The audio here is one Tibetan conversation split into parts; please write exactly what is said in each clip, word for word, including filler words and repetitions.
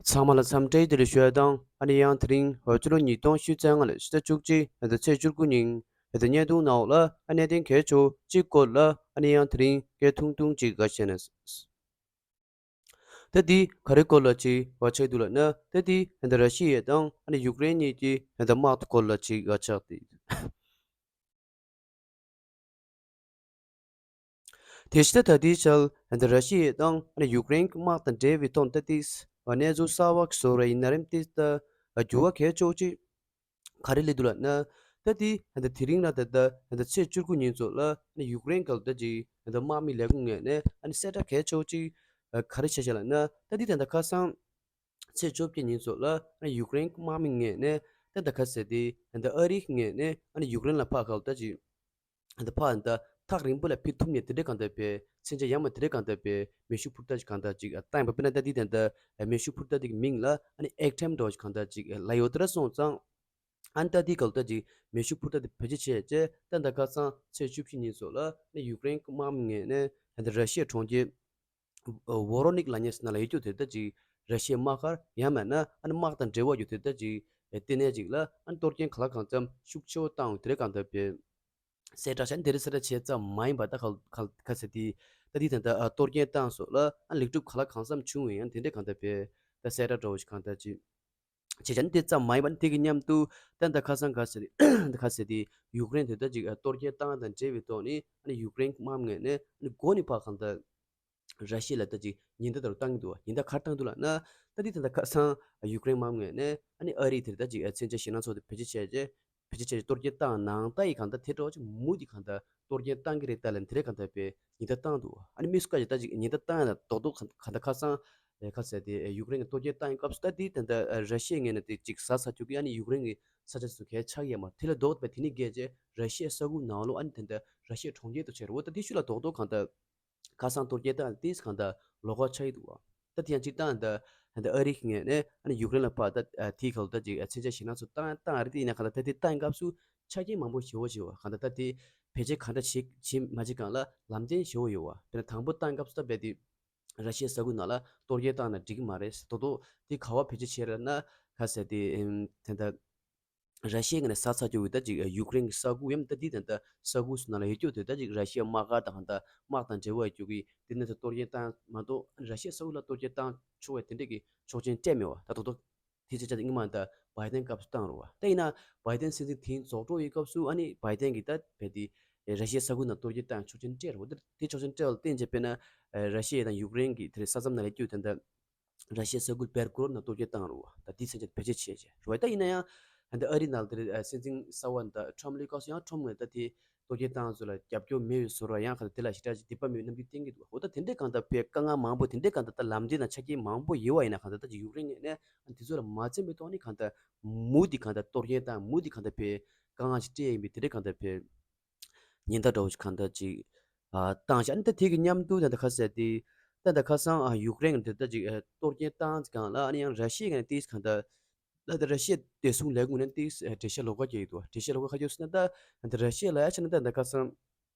ཚང་མ་ལ་འཚམས་འདྲི་བདེ་ལེགས་ཞུ་ཡ་དང་། ཨ་ནི་ཡང་དེ་རིང་འོ་ཕྱི་ལོ་ཉིས་སྟོང་ཉི་ཤུ་རྩ་ལྔ་ལོའི་ཕྱི་ཟླ་བཅུ་གཅིག་ཟླ་ཚེས་བཅུ་དགུ་ཉིན་ད་བརྙན་ཐུང་ནང་ལ་ཨ་གནད་དོན་གལ་ཆེ་བོ་གཅིག་སྐོར་ལ་ཨ་ནི་ཡང་དེ་རིང་སྐད་ཐུང་ཐུང་ཅིག་ག་བཤད་ན། ད་འདི་ག་རེ་སྐོར་ལ་ཅིག་བ་ཆགས་འདུག་ལབ་ན། ད་འདི་ད་ར་ཤི་ཡ་དང་ཨ་ནི་ཡུཀ་རེན་གཉིས་ཀྱི་ད་དམག་སྐོར་ལ་ཅིག་བ་ཆགས་ཏེ། དེ་བཞིན་ད་ལྟའི་ཆར་ད་ར་ཤི་ཡ་དང་ཨ་ནི་ཡུཀ་རེན་གྱི་དམག་དང་འབྲེལ་བའི་ཐོག་ད་ལྟའི་གནས་ཚུལ་གསར་བ་བཟོ་ར་ཡིན་ན་རིམ་དེ་ད་འགྱུར་བ་གལ་ཆེ་བོ་ཅིག་ག་རེ་སླེབས་འདུག་ལབ་ན། ད་དེ་ད་དེ་རིང་ལ་ད་ད་ད་ཚེས་བཅུ་དགུ་ཉིན་ཚོ་ལ་ཨ་ནི་ཡུཀ་རེན་གྱི་ད་ཅིག་ད་དམག་མི་ལས་ཁུངས་ངོས་ནས་ཨ་ནི་གསལ་བསྒྲགས་གལ་ཆེ་བོ་ཅིག་ག་རེ་བྱས་ཤག་ལབ་ན། ད་དེ་ད་ད་ཁ་སང་ཚེས་བཅོ་བརྒྱད་ཉིན་ཚོ་ལ་ཡུཀ་རེན་དམག་མི་ངོས་ནས་ད་ད་ག་ཟེར་དེ་ད་ཨ་རིའི་ངོས་ནས་ཨ་ནི་ཡུཀ་རེན་ལ་ཕར་གང་ལྟར་ཅིག་ད་ཕར་ད་ཐག་རིང་པོ་ལ་ཕེབས་ཐུབ་ནས་དེ་འདྲ་གང་ལྟར་པའི་མཚོན་ཆ་ཡང་མ་དེ་འདྲ་གང་ལྟར་པའི་མེ་ཤུགས་འཕུར་མདའ་ཅིག་གང་ལྟར་ཅིག་བཏང་ཡིན་པ། དཔེར་ན་ད་འདི་ད་ད་མེ་ཤུགས་འཕུར་མདའ་དེ་གི་མིང་ལ་ཨ་ནི་ཨེག་ཊེམ་འདྲ་བོ་ཅིག་གང་ལྟར་ཅིག་ལབ་ཡོད་དེ་འདྲ་སོང་ཙང་། ཨ་ནི་ད་འདི་གང་ལྟར་ཅིག་མེ་ཤུགས་འཕུར་མདའ་དེ་བེད་སྤྱོད་བྱས་རྗེས་ད་ད་ཁ་སང་ཚེས་བཅུ་བཞི་ཉིན་ཚོ་ལ་ཨ་ནི་ཡུཀ་རེན་དམག་མི་ངོས་ནས་ད་ད་ར་ཤི་ཡའི་གྲོང་ཁྱེར་ཝོ་རོ་ནིག་ལབ་མཁན་ཟེར་ན་ལ་ཡོད་རྒྱུ་དེ་ད་ཅིག་ར་ཤི་ཡའི་དམག་སྒར་ཡང་མིན་ན་ཨ་ནི་དམག་དང་འབྲེལ་བ་ཡོད་དེ་ད་ཅིག་ལྟེ་གནས་ཅིག་ལ་ཨ་ནི་གཏོར་སྐྱོན་གང་ལ་གང་འཚམ་ཤུགས་ཆེ་བོ་བཏང་ཡོད་དེ་འདྲ་གང་ལྟར་པའི་གསལ་བསྒྲགས་བྱས། དེ་འདྲ་གསལ་བསྒྲགས་བྱས་ཙམ་མ་ཡིན་པ་ད་ག་ག་ག་ཟེར་དེ་ད་འདི་ད་ད་གཏོར་སྐྱོན་བཏང་སོགས་ལ་ཨ་ནི་ལེགས་གྲུབ་གང་ལ་གང་འཚམ་བྱུང་བས་ཡང་དེ་འདྲ་གང་ལྟར་པའི་ད་གསལ་བསྒྲགས་འདྲ་བོ་ཞིག་གང་ལྟར་ཅིག་བྱས་ཙང་དེ་ཙམ་མ་ཡིན་པར་དེ་གི་མཉམ་དུ་ད་ད་ཁ་སང་ག་ཟེར་ད་ག་ཟེར་དེ་ཡུཀ་རེན་དེ་ད་ཅིག་གཏོར་སྐྱོན་བཏང་དང་འབྲེལ་བའི་ཐོག་ནས་ཨ་ནི་ཡུཀ་རེན་དམག་མི་ངོས་ནས་ཨ་ནི་འགོ་ནས་ཕར་གང་ལྟར་ར་ཤི་ཡ་ལ་ད་ཅིག་ཉེན་བརྡ་ལྟ་བུ་བཏང་གི་འདུག་བ། ཉེན་བརྡ་ག་རེ་བཏང་འདུག་ལབ་ན། ད་འདི་ད་ད་ཁ་སང་ཡུཀ་རེན་དམག་མི་ངོས་ནས་ཨ་ནི་ཨ་རི་དེར་ད་ཅིག་མཚོན་ཆ་ཞེད་སྣང་ཚོགས་དེ་བེད་སྤྱོད་བྱས་རྗེས་བེད་སྤྱོད་བྱས་རྗེས་གཏོར་སྐྱོན་བཏང་ནང་ད་ཡི་གང་ལྟར་དེ་འདྲ་བོ་ཅིག་མུ་མཐུད་གང་ལྟར་གཏོར་སྐྱོན་བཏང་གི་རེད་ད་ལབ་དེ་འདྲ་གང་ལྟར་པའི་ཉེན་བརྡ་བཏང་འདུག་བ། ཨ་ནི་མི་སུ་ག་ཅིག་ད་ཅིག་ཉེན་བརྡ་བཏང་ཡ་ད་རྡོག་རྡོག་གང་ལྟར་ཁ་སང་ཨེ་ག་ཟེར་དེ་ཨེ་ཡུཀ་རེན་གྱི་གཏོར་སྐྱོན་བཏང་ཡི་སྐབས་སུ་ད་འདི་ད་ལྟ་ར་ཤི་ཡའི་ངོས་ནས་དེ་ཅིག་ཟ་ཚར་རྒྱུ་གི་ཨ་ནི་ཡུཀ་རེན་གྱི་ས་ཆ་ཚོ་གས་ཆགས་ཡོད་མ་རེད། དེ་ལས་ལྡོག་སྟེ་དེ་ནས་བརྒལ་རྗེས་ར་ཤི་ཡའི་ས་ཁུལ་ནང་ལོགས་ཨ་ནི་དེ་འདྲ་ར་ཤི་ཡའི་གྲོང་ཁྱེར་དུ་ཆགས་རེད། འོ་ད་དེ་ཤུལ་ལ་རྡོག་རྡོག་གང་ལྟར་ཁ་སང་གཏོར་སྐྱོན་བཏང་དེས་གང་ལྟར་ལོགས་ཀ་ཆགས་ཡི་འདུག་བ། ད་དེ་ཡང་གཅིག་བཏང་ད་ད་ཨ་རི་གི་ངོས་ནས་ཨ་ནི་ཡུཀ་རེན་ལ་ཕར་ད་དེའི་ཁ་ལ་ད་ཅིག་མཚོན་ཆ་ཞེད་སྣང་ཚོགས་བཏང་བཏང་རེད། དེ་ཡིན་ན་གང་ལྟར་ད་དེ་བཏང་སྐབས་སུ་ཆ་རྐྱེན་མང་པོ་ཞེ་པོ་ཅིག་ཡོད་བ། གང་ལྟར་ད་དེ་བེད་སྤྱོད་གང་འདྲ་བྱེད་བྱེད་མ་བྱེད་གང་ལ་ལམ་སྟོན་ཞེ་པོ་ཡོད་བ། དཔེར་ན་དང་པོ་བཏང་སྐབས་སུ་ད་རྦད་དེ་ར་ཤི་ཡའི་ས་ཁུལ་ནང་ལ་གཏོར་སྐྱོན་བཏང་ན་འགྲིག་གི་མ་རེད། རྡོག་རྡོག་དེ་ག་པར་བེད་སྤྱོད་བྱས་རེད་ན་ག་ཟེར་དེ་ཨེམ་དེ་འདྲ་ར་ཤི་ཡའི་ངོས་ནས་ཟ་ཚར་རྒྱུ་ཡོད་ད་ཅིག་ཡུཀ་རེན་གྱི་ས་ཁུལ་ཡང་ད་དེ་དེ་འདྲ་ས་ཁུལ་སུ་ནང་ལ་ཡོད་རྒྱུ་དེ་ད་ཅིག་ར་ཤི་ཡའི་དམག་སྒར་དང་གང་ལྟར་དམག་དང་འབྲེལ་བ་ཡོད་རྒྱུ་གི་དེ་ནས་ད་གཏོར་སྐྱོན་བཏང་མ་གཏོགས་ར་ཤི་ཡའི་ས་ཁུལ་ལ་གཏོར་སྐྱོན་བཏང་ཆོག་པའི་དེ་འདྲས་ཀྱི་ཆོག་མཆན་སྤྲད་མེད་བ། ད་རྡོག་རྡོག་དེ་ཚེ་ཆ་དེ་སྔོན་མ་ད་བྷའི་ཏན་སྐབས་སུ་བཏང་རུང་བ། ད་ཡིན་ན་བྷའི་ཏན་སྲིད་འཛིན་དེ་རྫོགས་འགྲོ་ཡི་སྐབས་སུ་ཨ་ནི་བྷའི་ཏན་གྱིས་ད་བས་དེ་ར་ཤི་ཡའི་ས་ཁུལ་ནང་གཏོར་སྐྱོན་བཏང་ཆོག་མཆན་སྤྲད་རུང་བ། ད་དེ་ཆོག་མཆན་སྤྲད་པ་ལ་བརྟེན་བྱས་དཔེར་ན་ར་ཤི་ཡ་དང་ཡུཀ་རེན་གྱི་དེ་རེད་ས་མཚམས་ནང་ལ་ཡོད་རྒྱུ་དེ་འདྲ་ར་ཤི་ཡའི་ས་ཁུལ་བེར་ཀོ་རོབ་ནང་གཏོར་སྐྱོན་བཏང་རུང་བ། ད་དེ་མཚོན་ཆ་བེད་སྤྱོད་བྱས་བྱས་རུང་བ། ད་ཡིན་ན་ཡང་ད་ཨ་རི་ནང་ལ་དེ་རེད་སྲིད་འཛིན་གསར་བ་ད་ཁྲོམ་ལི་སྐབས་སུ་ཡང་ཁྲོམ་ངོས་ད་དེ་གཏོར་སྐྱོན་བཏང་ཚོ་ལ་རྒྱབ་སྐྱོར་མེད་པའི་བཟོ་འདྲ་ཡང་ག་ད་དེ་ལ་ཞེ་དྲག་ཅིག་དད་པ་མེད་པའི་རྣམ་འགྱུར་བསྟན་གྱི་འདུག་འོ་ད་དེ་འདྲའི་གང་ལྟར་བས་དཀའ་ངལ་མང་པོ་དེ་འདྲའི་གང་ལྟར་ད་ལམ་འདི་ན་ཆ་རྐྱེན་མང་པོ་ཡོད་བ་ཡིན་ན་གང་ལྟར་ད་ཅིག་ཡུཀ་རེན་ངོས་ནས་ཨ་དེ་ཚོ་ལ་མ་འཛེམ་པའི་ཐོག་ནས་གང་ལྟར་མུ་མཐུད་གང་ལྟར་གཏོར་སྐྱོན་བཏང་མུ་མཐུད་གང་ལྟར་བས་དཀའ་ངལ་ཞིག་སྤྲད་ཡིན་པས་དེ་འདྲའི་གང་ལྟར་བས་ཉེན་བརྡ་འདྲ་བོ་ཞིག་གང་ལྟར་ཅིག་ཨ་བཏང་བཞག་ཨ་ནི་ད་དེ་གི་མཉམ་དུ་ད་ལྟ་ཁ་གསལ་ཏེ་ད་ལྟ་ཁ་སང་ཨ་ཡུཀ་རེན་གྱི་འདི་ལྟ་ཅིག་ཨ་གཏོར་སྐྱོན་བཏང་ཙམ་སྒང་ལ་ཨ་ནི་ཡང་ར་ཤི་ཡ་གི་ནས་ཏིས་གང་ལྟར་ད་ལྟ་ར་ཤི་ཡ་བདེ་སྲུང་ལས་ཁུངས་ནས་ཏིས་ཨ་འགྲེལ་བཤད་ལོགས་ཀ་སྐྱེལ་ཡོད་འདུག་འགྲེལ་བཤད་ལོགས་ཀ་ཁ་ཁྱོད་སུ་ན་ད་ད་ར་ཤི་ཡ་ལ་ཡ་ཆ་ན་ད་ད་ཁ་སང་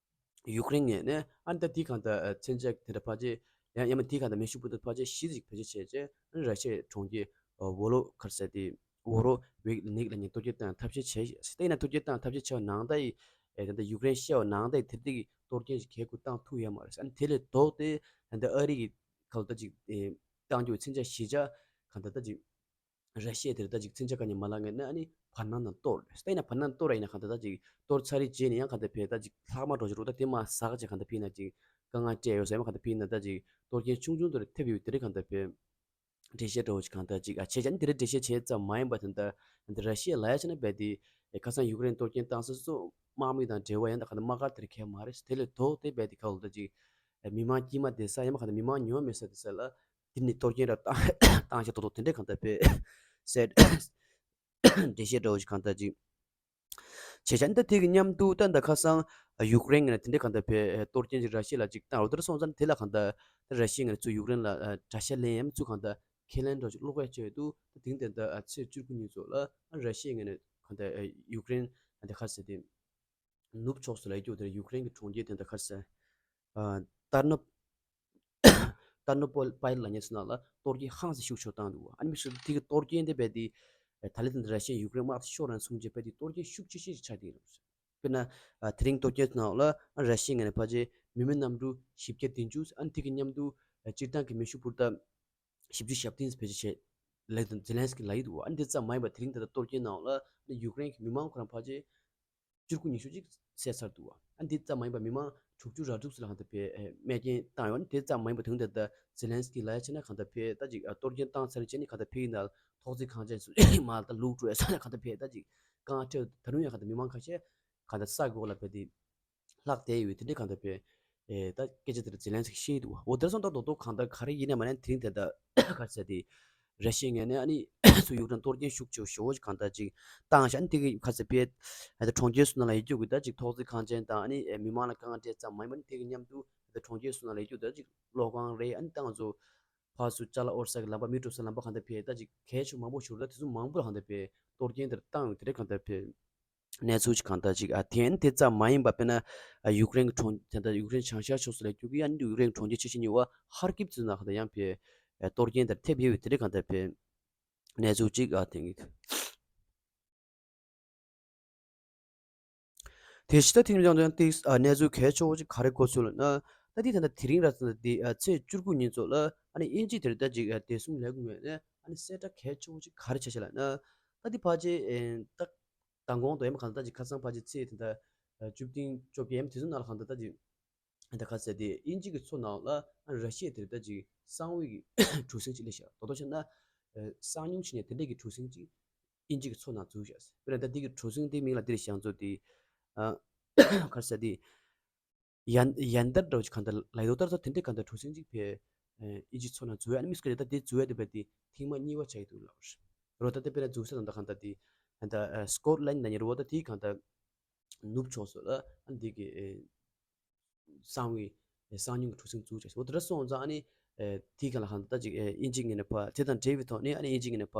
ཡུཀ་རེན་ངོས་ནས་ཨ་ནི་ད་དེ་གང་ལྟར་ཨ་མཚོན་ཆ་དེ་འདྲ་ཕལ་ཆེར་ཡང་ཡང་མིན་དེ་གང་ལྟར་མེ་ཤུགས་འཕུར་མདའ་ཕལ་ཆེར་བཞི་ཅིག་བེད་སྤྱོད་བྱས་རྗེས་ཨ་ནི་ར་ཤི་ཡའི་གྲོང་ཁྱེར་ཨ་ཝོ་ལོ་ཁར་ཟེར་དེ་ཝོ་རོ་ཝིག་ནིག་ལ་ཉིན་གཏོར་སྐྱོན་བཏང་ཐབས་ཤེས་བྱས་ཤིང་། དེ་ཡིན་ན་གཏོར་སྐྱོན་བཏང་ཐབས་ཤེས་བྱས་པ་ནང་ལྟར་ཡི་ཨེ་ད་ལྟ་ཡུཀ་རེན་བཤད་པ་ནང་ལྟར་ཡི་དེ་དེ་གི་གཏོར་སྐྱོན་ཞིག་གལ་ཁུ་བཏང་ཐུབ་ཡོད་མ་རེད། ཨ་ནི་དེ་ལས་ལྡོག་སྟེ་ད་ལྟ་ཨ་རི་གི་ག་ལ་ད་ཅིག་ཨེ་བཏང་རྒྱུ་མཚོན་ཆ་གཞི་ཆགས་གང་ལྟར་ད་ཅིག་ར་ཤི་ཡ་དེར་ད་ཅིག་མཚོན་ཆ་ག་ནས་མ་ལངས་ངེས་ན་ཨ་ནི་བར་སྣང་ནང་གཏོར་རེད། ད་ཡིན་ན་བར་སྣང་གཏོར་ར་ཡིན་ན་གང་ལྟར་ད་ཅིག་གཏོར་ཚར་རེ་རྗེས་ནས་ཡང་གང་ལྟར་བས་ད་ཅིག་ལྷག་མ་འགྲོ་ཅིག་རུ་ད་དེ་མ་ཟག་ཅིག་གང་ལྟར་ཕིག་ན་ཅིག་དཀའ་ངལ་སྤྲད་ཡོད་ཟེར་མ་གང་ལྟར་ཕིག་ན་ད་ཅིག་གཏོར་སྐྱོན་ཆུང་ཆུང་དུ་རེ་ཐེབས་ཡོད་དེ་རེད་གང་ལྟར་བས། འགྲེལ་བཤད་འདྲ་བོ་ཞིག་གང་ལྟར་ཅིག་ཨ་བྱས་ཙང་འདི་རེད། འགྲེལ་བཤད་བྱས་ཙམ་མ་ཡིན་པ་དེ་འདྲ་འདི་ར་ཤི་ཡ་ལ་ཡ་བྱས་ན་རྦད་དེ་ཁ་སང་ཡུཀ་རེན་གཏོར་སྐྱོན་བཏང་ས་སོ་དམག་མི་དང་འབྲེལ་བ་ཡང་ད་ག་ནས་དམག་སྒར་དེར་ཁེལ་མ་རེད། དེ་ལས་ལྡོག་སྟེ་རྦད་དེ་ཁ་ལོ་ད་ཅིག་མི་མང་དཀྱིལ་མ་བསྡད་ས་ཡང་མ་ག་ནས་མི་མང་ཉུང་བ་མེད་ས་དེ་ས་ལ་དེ་ནས་གཏོར་སྐྱོན་ར་བཏང་བཏང་བྱས་ཏོག་ཏོག་དེ་འདྲས་གང་ལྟར་བས་ཟེར། འགྲེལ་བཤད་འདྲ་བོ་ཞིག་གང་ལྟར་ཅིག་བྱས་ཙང་ད་དེ་གི་མཉམ་དུ་ད་ད་ཁ་སང་ཡུཀ་རེན་གྱི་ནས་དེ་འདྲས་གང་ལྟར་བས་གཏོར་སྐྱོན་ཅིག་ར་ཤི་ཡ་ལ་ཅིག་བཏང་རོགས་དེར་སོང་ཙང་དེ་ལ་གང་ལྟར་ད་ར་ཤི་ཡ་ངས་ཚུར་ཡུཀ་རེན་ལ་དགྲ་ཤ་ལེན་ཡམ་ཚུར་གང་ལྟར་ཁས་ལེན་འདྲ་ཅིག་ཀློག་ཡ་བྱས་འདུག་ད་དེང་དེ་ད་ཚེས་བཅུ་དགུ་ཉིན་ཚོ་ལ་ར་ཤི་ཡ་ངས་ནས་གང་ལྟར་ཡུཀ་རེན་ད་ཁ་ཟེར་དེ་ནུབ་ཕྱོགས་སུ་ལ་ཡོད་དེར་ཡུཀ་རེན་གྱི་གྲོང་ཁྱེར་དེ་ད་ཁ་ཟེར་ཏར་ནོབ་ ཤར་ནོ་པོལ་པའི་ལ་ཉེ་ཚོ་ནང་ལ་གཏོར་སྐྱོན་ཧང་སང་ཤུགས་ཆེ་བཏང་འདུག་ཨ་ནི་མི་ཤུགས་དེ་གི་གཏོར་སྐྱོན་དེ་རྦད་དེ་ད་ལན་དེ་ར་ཤི་ཡ་ཡུཀ་རེན་དམག་དེ་ཤོར་རན་སོང་རྗེས་རྦད་དེ་གཏོར་སྐྱོན་ཤུགས་ཆེ་ཤོས་ཆགས་བསྡད་ཡོད་རེད། དཔེར་ན་ཨ་དེ་རིང་གཏོར་སྐྱོན་ནང་ལ་ཨ་ར་ཤི་ཡའི་ངོས་ནས་ཕལ་ཆེར་མི་མེད་གནམ་གྲུ་བཞི་བརྒྱ་བདུན་ཅུ། ཨ་ནི་དེ་གི་མཉམ་དུ་ཨ་སྤྱིར་བཏང་གི་མེ་ཤུགས་འཕུར་མདའ་བཞི་བཅུ་ཞེ་བདུན་བེད་སྤྱོད་བྱས་ལབ་ཛེ་ལན་སི་ཀི་ལབ་ཡི་འདུག་ཨ་ནི་དེ་ཙམ་མ་ཡིན་པར་དེ་རིང་ད་ལྟ་གཏོར་སྐྱོན་ནང་ལ་ཨ་ནི་ཡུཀ་རེན་གྱི་མི་མང་ཁོ་རང་ཕལ་ཆེར་བཅུ་དགུ་ཉི་ཤུ་ཅིག་བསད་ཚར་འདུག་ཨ་ནི་དེ་ཙམ་མ་ཡིན་པར་མི་མང་དྲུག་ཅུ་ར་དྲུག་ཙམ་ལ་གང་ལྟར་བས་ཨེ་རྨས་སྐྱོན་བཏང་ཡོད། ཨ་ནི་དེ་ཙམ་མ་ཡིན་པར་དེ་རིང་ད་ལྟ་ཛེ་ལན་སི་ཀི་ལབ་ཡ་བྱས་ན་གང་ལྟར་བས་ད་ཅིག་ཨ་གཏོར་སྐྱོན་བཏང་ཚར་རྗེས་ནི་གང་ལྟར་བས་ཡིན་ན་ཐོག་བརྩེགས་ཁང་ཆེན་སུ་མར་ད་ལུག་འགྲོ་ཡ་ས་ལ་གང་ལྟར་བས་ད་ཅིག་རྐང་ཁྲེལ། ད་རུང་ཡང་གང་ལྟར་མི་མང་ཁ་ཤས་གང་ལྟར་ས་གི་འོག་ལ་བས་དེ་ལྷག་བསྡད་ཡོད། དེ་འདྲའི་གང་ལྟར་བས་ཨེ་ད་སྐད་ཆ་དེ་འདྲ་ཛེ་ལན་སི་ཀི་བཤད་འདུག་འོ་དེར་སོང་ད་རྡོག་རྡོག་གང་ལྟར་ག་རེ་ཡིན་ན་མ་ནས་དེ་རིང་དེ་འདྲ་ག་ཚད་དེ་ར་ཤི་ཡའི་ངོས་ནས་ཨ་ནི་ཚུར་ཡུཀ་རེན་གཏོར་སྐྱོན་ཤུགས་ཆེ་ཞེ་པོ་ཅིག་གང་ལྟར་ཅིག་བཏང་ཤག་ཨ་ནི་དེ་གི་ག་ཚད་བས་ཨ་ད་གྲོང་ཁྱེར་སུ་ནང་ལ་ཡོད་རྒྱུ་གི་ད་ཅིག་ཐོག་བརྩེགས་ཁང་ཆེན་དང་ཨ་ནི་ཨེ་མི་མང་ལ་དཀའ་ངལ་འཕྲད་ཙམ་མ་ཡིན་པ་ནི་དེ་གི་མཉམ་དུ་ད་གྲོང་ཁྱེར་སུ་ནང་ལ་ཡོད་རྒྱུ་ད་ཅིག་གློག་ཁང་རེད། ཨ་ནི་ད་ང་ཚོ་ཕར་ཚུར་ཅ་ལག་དབོར་ས་གི་ལམ་པ་མི་འགྲོ་ས་ལམ་པ་གང་ལྟར་བས་ད་ཅིག་གལ་ཆེ་མང་པོ་ཞིག་རེད། ད་དེ་ཚོ་མང་པོ་ལ་གང་ལྟར་བས་གཏོར་སྐྱོན་དེར་བཏང་ཡོད། དེ་རེད་གང་ལྟར་བས། གནས་ཚུལ་ཅིག་གང་ལྟར་ཅིག་ཨ་དེ་ཡང་དེ་ཙམ་མ་ཡིན་པ་དཔེར་ན་ཨ་ཡུཀ་རེན་གྱི་གྲོང་དེ་འདྲ་ཡུཀ་རེན་བྱང་ཤར་ཕྱོགས་སུ་ལ་རྒྱུག་གི་ཡང་ཡུཀ་རེན་གྲོང་ཁྱེར་ཆེ་ཤོས་གཉིས་པ་ཧར་ཀིབ་ཚོའི་ནང་གང་ལྟར་ཡང་བས་ཨ་གཏོར་སྐྱོན་དེར་ཐེབས་ཡོད་པའི་དེ་རེད་གང་ལྟར་བས་གནས་ཚུལ་ཅིག་ཨ་དེ་ཡིན། དེ་ཕྱི་ད་ཐེངས་ཀྱང་ཡང་ཏིག་ཨ་གནས་ཚུལ་གལ་ཆེ་བོ་ཅིག་ག་རེ་གོ་ཚུལ་ལ་ན་ད་དེ་ད་ལྟ་དེ་རིང་ར་ད་ལྟ་དེ་ཨ་ཚེས་བཅུ་དགུ་ཉིན་ཚོ་ལ་ཨ་ནི་དབྱིན་ཇི་དེར་ད་ཅིག་ཨ་བདེ་སྲུང་ལས་ཁུངས་ངོས་ནས་ཨ་ནི་གསལ་བསྒྲགས་གལ་ཆེ་བོ་ཅིག་ག་རེ་བྱས་ཤག་ལ་ན་ད་དེ་ཕལ་ཆེར་ཨེ་ད། མདང་དགོང་དུ་ཡང་གང་ལྟར་ཅིག་ཁ་སང་ཕལ་ཆེར་ཚེས་དེ་འདྲ་བཅུ་བདུན་བཅོ་བརྒྱད་ཡང་དེ་ཚོ་ནང་ལ་གང་ལྟར་ད་ཅིག་ད་ག་ཟེར་དེ་དབྱིན་ཇི་གི་མཚོ་ནང་ལ་ར་ཤི་ཡ་དེར་ད་ཅིག་གསང་བའི་གྲུ་གཟིངས་ཅིག་སླེབས་ཤག་རྡོག་རྡོག་བྱས་ན་གསང་མྱུལ་བྱས་ནས་དེ་འདྲས་ཀྱི་གྲུ་གཟིངས་ཅིག་དབྱིན་ཇི་གི་མཚོ་ནང་འཛུལ་ཤག་དཔེར་ན་ད་འདི་གི་གྲུ་གཟིངས་དེ་མིང་ལ་འདིར་བཞག་ཚོ་དེ་ག་ཟེར་དེ། ཡན་ཡན་དར་འདྲ་བོ་ཅིག་གང་ལྟར་ལའི་ལོ་ལྟར་ཚོ་དེ་འདྲའི་གང་ལྟར་གྲུ་གཟིངས་ཅིག་ཕེ་ཨིན་ཇི་མཚོ་ནང་འཛུལ་ཡ་ཨ་ནི་མི་སྐད་ད་དེ་འཛུལ་ཡ་དེ་བས་དེ་ཐེངས་མ་གཉིས་པ་ཆགས་ཀྱི་འདུག་ལབ་རོ། ད་དེ་དཔེར་ན་འཛུལ་ས་དང་ད་གང་ལྟར་དེ་ད་སྐོར་ལན་ན་ཉེ་རུ་བ་ད་དེ་གང་ལྟར་ནུབ་ཕྱོགས་སུ་ལ་ཨ་ནི་དེ་གི་གསང་བའི་གསང་མྱུལ་གྱི་གྲུ་གཟིངས་འཛུལ་བྱས་སོ། དེ་འདྲ་སོང་ཙང་ཨ་ནི་དེ་གང་ལ་གང་ལྟར་ད་ཅིག་ཨིན་ཇི་ངོས་ནས་ཕ་དེ་དང་འབྲེལ་བའི་ཐོག་ནས་ཨ་ནི་ཨིན་ཇི་ངོས་ནས་ཕ་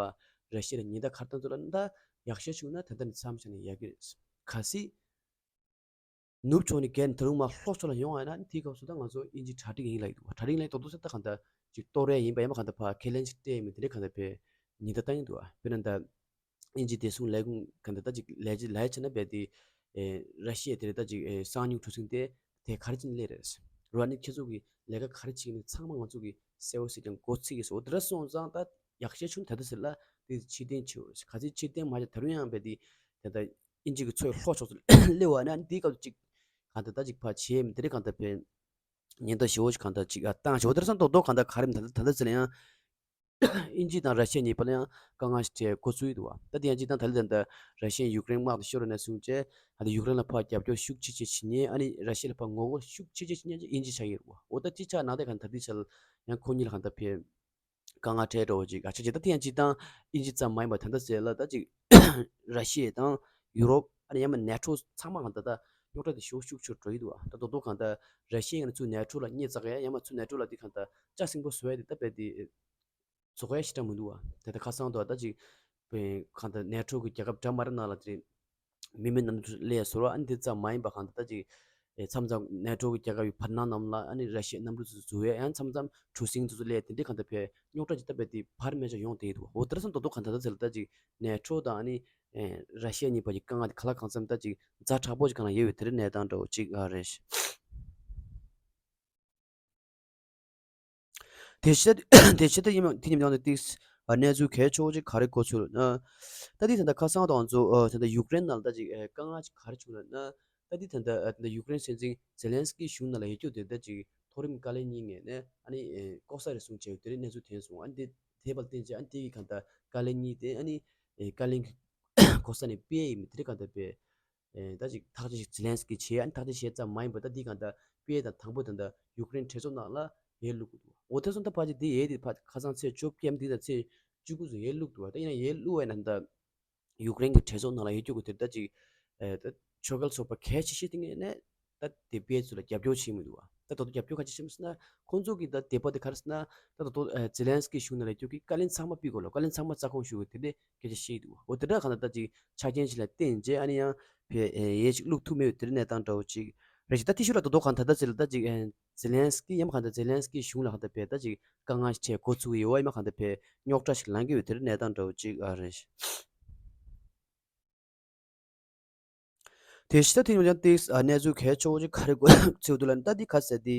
ར་ཤི་ཡ་ལ་ཉེན་བརྡ་ག་རེ་བཏང་འདུག་ལབ་ན་ད་ཡག་ཤོས་བྱུང་ན་ད་ལྟ་ནས་མཚམས་བཞག་ན་ཡག་གི་རེད། གལ་སྲིད། ནུབ་ཕྱོགས་ནས་བརྒལ་ནས་ད་རུང་མར་ལྷོ་ཕྱོགས་ལ་ཡོང་བ་ཡིན་ན་དེའི་སྐབས་སུ་ད་ང་ཚོ་དབྱིན་ཇིའི་གྲ་སྒྲིག་ཡིན་ལབ་ཀྱི་འདུག་གྲ་སྒྲིག་ལབ་ཡ་རྡོག་རྡོག་ཟེར་ད་གང་ལྟར་ཅིག་གཏོར་ཡ་ཡིན་པ་ཡིན་པ་གང་ལྟར་ཕར་ཁས་ལེན་ཅིག་སྤྲད་ཡིན་མིན་དེ་འདྲའི་གང་ལྟར་བས་ཉེན་བརྡ་བཏང་ཡིན་འདུག་དཔེར་ན་ད་དབྱིན་ཇིའི་བདེ་སྲུང་ལས་ཁུངས་གང་ལྟར་ད་ཅིག་ལས་བྱེད་ལས་བྱེད་ན་བས་དེ་ར་ཤི་ཡ་དེ་རེད་ད་ཅིག་གསང་མྱུལ་གྲུ་གཟིངས་དེ་དེ་ག་རེ་བྱས་ནས་སླེབས་རེད་རོ། ཨ་ནི་ཁྱེད་ཚོ་གི་ལས་ཀ་ག་རེ་བྱེད་ཀྱི་ཡིན་ཚང་མ་ང་ཚོ་གི་གསལ་བོ་ཟེར་ཀྱང་མགོ་ཚིག་གི་སོ་དེ་འདྲ་སོང་ཙང་ད་ཡག་ཤོས་བྱུང་ད་ལྟ་ཟེར་ལ་དེ་ཕྱིར་འཐེན་བྱེད་འོས་ག་ཚོད་ཕྱིར་འཐེན་མ་བྱས་ད་རུང་ཡང་བས་དེ་དེ་ལྟར་དབྱིན་ཇི་གི་མཚོའི་ལྷོ་ཕྱོགས་སུ་སླེབས་པ་ན་འདིའི་སྐབས་སུ་ཅིག་གང་ལྟར་ད་ཅིག་ཕར་བྱེད་མི་དེ་རིགས་གང་ལྟར་བས་ཉེན་བརྡ་ཞེ་པོ་ཅིག་གང་ལྟར་ཅིག་ཨ་བཏང་ཞེ་པོ་དེ་ར་སང་རྡོག་རྡོག་གང་ལྟར་ག་རེ་མི་ད་ལྟ་ད་ལྟ་ཟེར་ན་ཡང་དབྱིན་ཇི་དང་ར་ཤི་ཡ་གཉིས་བར་ལ་ཡང་དཀའ་ངལ་ཞིག་འཕྲད་འགོ་ཚུགས་ཡི་འདུག་བ། ད་དེ་ཡང་ཅིག་དང་ད་ལྟ་ད་ལྟ་ར་ཤི་ཡ་ཡུཀ་རེན་དམག་དེ་ཤོར་ནས་བཟུང་བྱས་ད་ལྟ་ཡུཀ་རེན་ལ་ཕར་རྒྱབ་སྐྱོར་ཤུགས་ཆེ་ཆེ་བྱེད་མཁན་ཨ་ནི་ར་ཤི་ཡ་ལ་ཕར་ངོ་རྒོལ་ཤུགས་ཆེ་ཆེ་བྱེད་མཁན་ཅིག་དབྱིན་ཇི་ཆགས་ཡོད་རེད་བ། འོ་ད་ཅི་ཆགས་ནང་དེ་གང་ད་དེ་ཆ་ལ་ཡང་ཁོ་གཉིས་ལ་གང་ད་ཕེབས། དཀའ་ངལ་འཕྲད་འགྲོ་བ་ཅིག་ཨ་ཆ་ཅིག་ད་དེ་ཡང་སྤྱིར་བཏང་དབྱིན་ཇི་ཙམ་མ་ཡིན་པར་ད་ལྟ་ཟེར་ལ་ད་ཅིག་ར་ཤི་ཡ་དང་ཡུ་རོབ་ཨ་ནི་ཡང་མིན་ནེ་ཊོ་ཚང་མ་གང་ད་ད་རྙོག་དྲ་དེ་ཞེ་པོ་ཤུགས་ཆེ་རུ་འགྲོ་ཡི་འདུག་ཨ། ད་རྡོག་རྡོག་གང་ད་ར་ཤི་ཡ་ཡིན་ན་ཚུར་ནེ་ཊོ་ལ་སྙད་བཙག་ཡ་ཡང་མིན་ཚུར་ནེ་ཊོ་ལ་དེ་གང་ད་ལྕགས་སྲིན་པོ་བཟོ་ཡ་དེ་ད་རྦད་དེ་རྫོགས་ཡ་ཞེ་དྲག་མི་འདུག་ཨ། དེ་ད་ཁ་སང་དུ་ད་ཅིག་གང་ད་ནེ་ཊོ་གི་རྒྱལ་ཁབ་འདྲ་མི་འདྲ་ནང་ལ་དེ་མི་མེད་གནམ་གྲུ་སླེབས་ཡ་བཟོ་འདྲ་ཨ་ནི་དེ་ཙམ་མ་ཡིན་པ་གང་ད་ད་ཅིག་ཨེ་མཚམས་མཚམས་ནེ་ཊོ་གི་རྒྱལ་ཁབ་ཡི་བར་སྣང་རྣམས་ལ་ཨ་ནི་ར་ཤི་ཡའི་གནམ་གྲུ་ཚོ་འཛུལ་ཡ་ཡང་མཚམས་མཚམས་གྲུ་གཟིངས་ཚོ་སླེབས་དེ་འདྲའི་གང་ད་ཕེབས་རྙོག་དྲ་ཅིག་ད་རྦད་དེ་བར་མེད་ཅིག་ཡོང་བསྡད་འདུག་འོ་དེ་ར་སང་རྡོག་རྡོག་གང་ད་ད་ཟེར་ལ་ད་ཅིག་ནེ་ཊོ་དང་ཨ་ནི་ཨེ་ར་ཤི་ཡ་གཉིས་བར་གྱི་དཀའ་ངལ་དེ་གང་ལ་གང་འཚམ་ད་ཅིག་ཛ་དྲག་པོ་ཅིག་གང་ལ་ཡོད་པའི་དེ་རིང་གནས་སྟངས་འདྲ་བོ་ཅིག་ཨ་རེད། དེ་ཕྱི་དེ་ཕྱི་དེ་ཡིན་དེ་ཉིན་ཡང་དེ་ཏིག་གནས་ཚུལ་གལ་ཆེ་བོ་ཅིག་ག་རེ་གོ་ཚུལ་ན། ད་དེ་ད་ལྟ་ཁ་སང་དང་ཚོ་ད་ལྟ་ཡུཀ་རེན་ནང་ད་ཅིག་དཀའ་ངལ་ཅིག་ག་རེ་བྱུང་ལ་ན། ད་དེ་ད་ལྟ་ད་ལྟ་ཡུཀ་རེན་སྲིད་འཛིན་ཛེ་ལན་སི་ཀི་གཞུང་ནང་ལ་ཡོད་རྒྱུ་དེ་ད་ཅིག་མཐོ་རིམ་བཀའ་བློན་གཉིས་ངོས་ནས་ཨ་ནི་ལྐོག་ཟ་རེ་བཟུང་བྱས་ཡོད་དེ་རིང་གནས་ཚུལ་ཐོན་སོང་། ཨ་ནི་དེ་དེ་བར་བརྟེན་བྱས་ཨ་ནི་དེ་གི་གང་ལྟར་བཀའ་བློན་གཉིས་དེ་ཨ་ནི་བཀའ་བློན་གྱི་གོ་ས་ནས་ཕུད་ཡིན་མིན་དེ་རིང་གང་ལྟར་དཔེ། ཨེ་ད་ཅིག་ཐག་གཅོད་ཅིག་ཛེ་ལན་སི་ཀི་བྱས་ཨ་ནི་ཐག་གཅོད་བྱས་ཙམ་མ་ཡིན་པར་ད་འདི་གང་ལྟར་དཔེ་དང་དང་པོ་ད་ལྟ་ཡུཀ་རེན་གྲོས་ཚོགས་ནང་ལ་ཡར་བླུག་གི་འདུག་འོ་དེ་སོང་ད་ཕལ་ཆེར་འདི་ཡས་དེ་ཕ་ཁ་སང་ཚེས་བཅོ་བརྒྱད་འདི་དང་ཚེས་བཅུ་དགུ་ཚོ་ཡར་བླུག་འདུག་ད་ཡིན་ན་ཡར་བླུག་བས་ན་ད་ཡུཀ་རེན་གྱི་གྲོས་ཚོགས་ནང་ལ་ཡར་བཅུག་གི་དེ་ད་ཅིག་ཨེ་ད་ཆོལ་ཁ་ཚོགས་པ་གལ་ཆེ་ཤོས་དེ་ངོས་ནས་ད་དེ་དཔེ་ཚོ་ལ་རྒྱབ་སྐྱོར་བྱེད་མི་འདུག་ད་དོ་དོ་རྒྱབ་སྐྱོར་ག་ཅི་བྱེད་མི་སྲིད་ན་ཁོང་ཚོ་གི་ད་དེ་པ་དེ་ག་རེ་ཟེར་ན་ད་དོ་དོ་ཛེ་ལན་སི་ཀི་གཞུང་ནང་ལ་ཡར་བཅུག་གི་བཀའ་བློན་ཚང་མ་ཕུད་དགོས་ལ་བཀའ་བློན་ཚང་མ་རྩ་དགོངས་ཞུ་གི་དེ་འདྲའི་སྐད་ཆ་བཤད་འདུག་འོ་དེ་འདྲ་གང་ལྟར་ད་ཅིག་ཆ་རྐྱེན་ཞིག་ལ་བརྟེན་རྗེས་ཨ་ནི་ཡང་ཕེ་ཨེ་ཡས་ཅིག་བླུག་ཐུབ་མེད་པའི་དེ་འདྲའི་གནས་སྟངས་འདྲ་བོ་ཅིག་ རེད་ཤག་ད་དེ་ཤུལ་ལ་ད་དུང་གང་ད་ལྟ་ཟེར་ལ་ད་ཅིག་ཨེ་ཛེ་ལན་སི་ཀི་ཡང་གང་ད་ཛེ་ལན་སི་ཀི་གཞུང་ལ་གང་ད་བས་ད་ཅིག་དཀའ་ངལ་ཞིག་འཕྲད་འགོ་ཚུགས་ཀྱི་ཡོད་བ། ཡང་གང་ད་བས་རྙོག་དྲ་ཞིག་ལངས་ཀྱི་ཡོད། དེ་རིང་གནས་སྟངས་འདྲ་བོ་ཅིག་ཨ་རེད། དེ་ཕྱི་ད་ཐེངས་ཡང་ཏིག་ཨ་གནས་ཚུལ་གལ་ཆེ་བོ་ཅིག་ག་རེ་འགོ་ཚུགས་འདུག་ལབ་ན། ད་འདི་ག་ཟེར་དེ་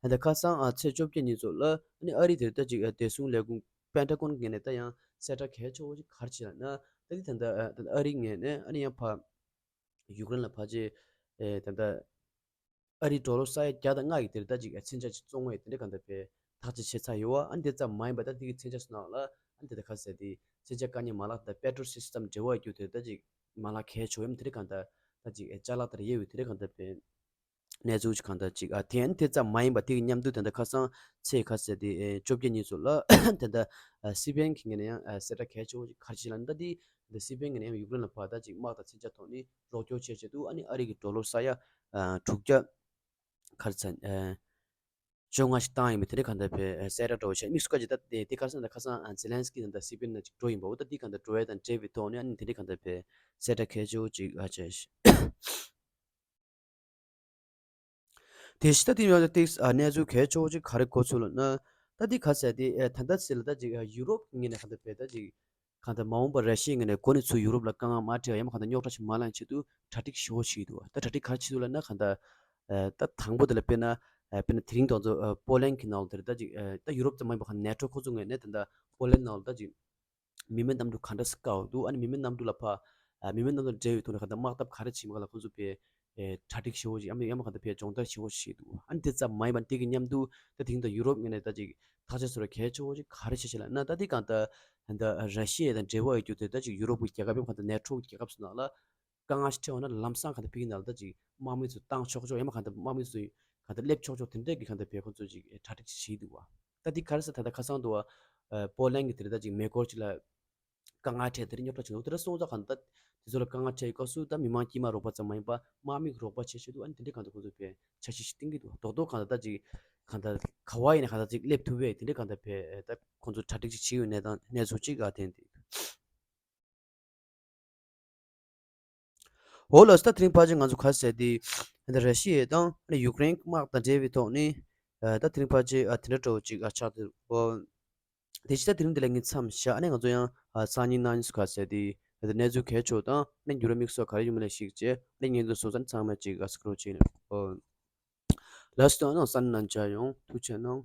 ད་ཁ་སང་ཨ་ཚེས་བཅོ་བརྒྱད་ཉིན་ཚོ་ལ་ཨ་ནི་ཨ་རི་དེར་ད་ཅིག་ཨ་བདེ་སྲུང་ལས་ཁུངས་པེན་ཊ་གོན་ངོས་ནས་ད་ཡང་གསལ་བསྒྲགས་གལ་ཆེ་བོ་ཅིག་ག་རེ་བྱས་ལབ་ན། ད་འདི་ད་ལྟ་ཨ་ད་ལྟ་ཨ་རི་ངོས་ནས་ཨ་ནི་ཡང་ཕ་ཡུཀ་རེན་ལ་ཕར་ཆེ་ཨེ་ད་ལྟ་ཨ་རིའི་ཌོ་ལར་ས་ཡ་བརྒྱ་དང་ལྔ་ཡི་དེར་ད་ཅིག་མཚོན་ཆ་ཅིག་བཙོང་བའི་དེ་འདྲ་གང་ལྟར་བས་ཐག་གཅོད་བྱས་ཚར་ཡོད་བ། ཨ་ནི་དེ་ཙམ་མ་ཡིན་པ་ད་དེ་གི་མཚོན་ཆ་སོ་ནང་ལ་ཨ་ནི་དེ་ད་ག་ཟེར་དེ་མཚོན་ཆ་དཀའ་ཉེན་མ་ལག་དང་པེ་ཊོལ་སི་སི་ཊམ་འབྲེལ་བ་ཡོད་རྒྱུ་དེ་ད་ཅིག་མ་ལག་གལ་ཆེ་བ་ཡིན་དེ་འདྲ་གང་ལྟར་ད་ཅིག་ཅ་ལག་དེར་ཡོད་བའི་དེ་འདྲ་གང་ལྟར་བས་གནས་ཚུལ་ཅིག་གང་ལྟར་ཅིག་ཨ་དེ་ཨ་ནི་དེ་ཙམ་མ་ཡིན་པ་དེ་གི་མཉམ་དུ་དེ་འདྲ་ཁ་སང་ཚེས་ག་ཟེར་དེ་ཨེ་བཅོ་བརྒྱད་ཉིན་ཚོ་ལ་དེ་འདྲ་ཨ་སི་པེན་གི་ངོས་ནས་ཡང་ཨ་གསལ་བསྒྲགས་གལ་ཆེ་བོ་ཅིག་ག་རེ་བྱས་ལབ་ན། ད་དེ་འདི་སི་པེན་གི་ངོས་ནས་ཡང་ཡུཀ་རེན་ལ་ཕར་ད་ཅིག་དམག་དང་མཚོན་ཆ་ཐོག་ནས་རོགས་སྐྱོར་བྱས་བྱས་འདུག་ཨ་ནི་ཨ་རི་གི་ཌོ་ལར་ས་ཡ་ཨ་དྲུག་བརྒྱ་ག་རེ་ཚ་ཨ་བཅོ་ལྔ་ཞིག་བཏང་ཡིན་པ་དེ་འདྲ་གང་ལྟར་བས་གསལ་བསྒྲགས་འདྲ་བོ་བྱས། དམིགས་སུ་བཀར་ཅིག་ད་དེ་དེ་ག་རེ་ཟེར་ན་ད་ཁ་སང་ཨ་ཛེ་ལན་སི་ཀི་དང་ད་སི་པེན་ནང་ཅིག་འགྲོ་ཡིན་པ་འོ། ད་དེ་གང་ལྟར་འགྲོ་ཡ་དང་འབྲེལ་བའི་ཐོག་ནས་ཨ་ནི་དེ་འདྲ་གང་ལྟར་བས་གསལ་བསྒྲགས་གལ་ཆེ་བོ་ཅིག་ཨ་བྱས་ཤག་དེ་ཕྱི་ད་དེ་ཡང་ཏིག་ཨ་གནས་ཚུལ་གལ་ཆེ་བོ་ཅིག་ག་རེ་གོ་ཚུལ་ལབ་ན། ད་དེ་ག་ཟེར་དེ་ཨ་ད་ལྟ་ཟེར་ལ་ད་ཅིག་ཨ་ཡུ་རོབ་ངོས་ནས་གང་ལྟར་བས་ད་ཅིག་གང་ལྟར་མ་འོངས་པར་ར་ཤི་ཡའི་ངོས་ནས་འགོ་ནས་ཚུར་ཡུ་རོབ་ལ་དཀའ་ངལ་མ་འཕྲད་པ་ཡང་མ་གང་ལྟར་རྙོག་དྲ་ཞིག་མ་ལངས་ཆེད་དུ་གྲ་སྒྲིག་ཞེ་བོ་བྱེད་ཀྱི་འདུག་ད་གྲ་སྒྲིག་ག་རེ་བྱེད་འདུག་ལབ་ན་གང་ལྟར་ཨ་ད་དང་པོ་དེ་ལ་དཔེར་ན་ཨ་དཔེར་ན་དེ་རིང་ད་ཚོ་ཨ་པོ་ལན་གྱི་ནང་ལ་དེར་ད་ཅིག་ཨ་ད་ཡུ་རོབ་ཙམ་མ་ཡིན་པ་གང་ནེ་ཊོ་ཁོ་ཚོ་ངོས་ནས་ད་ལྟ་པོ་ལན་ནང་ལ་ད་ཅིག་མི་མེད་གནམ་གྲུ་ག་འདྲ་བཀག་འདུག་ཨ་ནི་མི་མེད་གནམ་གྲུ་ལ་ཕར་ཨ་མི་མེད་གནམ་གྲུ་འབྲེལ་བའི་ཐོག་ནས་ག་འདྲ་དམག་འཐབ་ག་རེ་བྱེད་མ་ག་ལ་ཁོ་ཚོ་བས་ཨེ་གྲ་སྒྲིག་ཞེ་བོ་ཞིག་ཨ་མི་ཡང་མ་ག་འདྲ་བས་སྦྱོང་བརྡར་ཞེ་བོ་ཞིག་བྱེད་འདུག་ཨ་ནི་དེ་ཙམ་མ་ཡིན་པ་འདི་གི་མཉམ་དུ་ད་དེང་དུ་ཡུ་རོབ་ངོས་ནས་ད་ཅིག་ཐག་གཅོད་བཟོ་ར་གལ་ཆེ་བོ་ཞིག་ག་རེ་བྱེད་ཤེས་ལབ་ན། ད་འདི་གང་ལྟར་ད་ར་ཤི་ཡ་དང་འབྲེལ་བ་ཡོད་རྒྱུ་དེ་ད་ཅིག་ཡུ་རོབ་ཀྱི་རྒྱལ་ཁབ་ཡང་ག་འདྲ་ནེ་ཊོ་རྒྱལ་ཁབ་སོགས་ནང་ལ་དཀའ་ངལ་ཞིག་འཕྲད་འོང་ན་ལམ་སང་ག་འདྲ་ཕ་གི་ནང་ལ་ད་ཅིག་དམག་མི་ཚོ་བཏང་ཆོག་ཆོག་ཡང་མ་ག་འདྲ་དམག་མི་ཚོ་ག་འདྲ་སླེབས་ཆོག་ཆོག་དེ་འདྲས་ཀྱི་ག་འདྲ་བས་ཁོ་ཚོ་ཅིག་གྲ་སྒྲིག་ཅིག་བྱེད་འདུག་བ། ད་འདི་ག་རེ་ཟེར་ད་ལྟ་ཁ་སང་དུ་བ་ཨ་པོ་ལན་གྱི་དེ་རེད་ད་ཅིག་མེ་འཁོར་ཅིག་ལ་དཀའ་ངལ་འཕྲད་དེ་རེད་རྙོག་དྲ་བྱུང་འདུག་དེ་འདྲ་སོང་ཙང་ག་འདྲ་ད་དེ་ཚོ་ལ་དཀའ་ངལ་འཕྲད་ཡི་སྐབས་སུ་ད་མི་མང་དཀྱུས་མ་རོགས་པ་ཙམ་མ་ཡིན་པ་དམག་མི་གི་རོགས་པ་བྱེད་ཆེད་དུ་ཨ་ནི་དེ་འདྲས་ག་འདྲ་ཁོ་ཚོ་བས་འཆར་གཞི་ཞིག་བཏིང་གི་འདུག་རྡོག་རྡོག་ག་འདྲ་ད་ཅིག་ག་འདྲ་ག་བ་ཡིན་ན་ག་འདྲ་ཅིག་སླེབས་ཐུབ་པས་དེ་འདྲས་ག་འདྲ་བས་ད་ཁོ་ཚོ་གྲ་སྒྲིག་ཅིག་བྱེད་ཡོད་གནས་སྟངས་གནས་ཚུལ་ཅིག་ག་བསྟན་ཏེ། འོ་ལགས་སོ། ད་དེ་རིང་ཕལ་ཆེར་ང་ཚོ་ག་རེ་ཟེར་དེ་ད་ར་ཤི་ཡ་དང་ཡུཀ་རེན་དམག་དང་འབྲེལ་བའི་ཐོག་ནས་ད་དེ་རིང་ཕལ་ཆེར་དེ་འདྲ་འདྲ་བོ་ཅིག་ཆགས་འདུག་དེ་ཕྱི་ད་དེ་རིང་འདི་ལ་ངས་མཚམས་བཞག་ཨ་ནི་ང་ཚོ་ཡང་སང་ཉིན་གནངས་ཉིན་སུ་ག་རེ་ཟེར་དེ་གནས་ཚུལ་གལ་ཆེ་དང་ཨ་ནི་འགྱུར་བ་དམིགས་བསལ་ག་རེ་ཡོད་མེད་ལ་གཞིགས་བྱས་ཨ་ནི་ངས་འདི་སོ་སོ་ཚང་མ་ཅིག་སྐུ་རོགས་བྱས་ནས་ལགས་སོ། ད་ནང་སང་ཉིན་མཇལ་ཡོང་། ཐུགས་རྗེ་གནང་།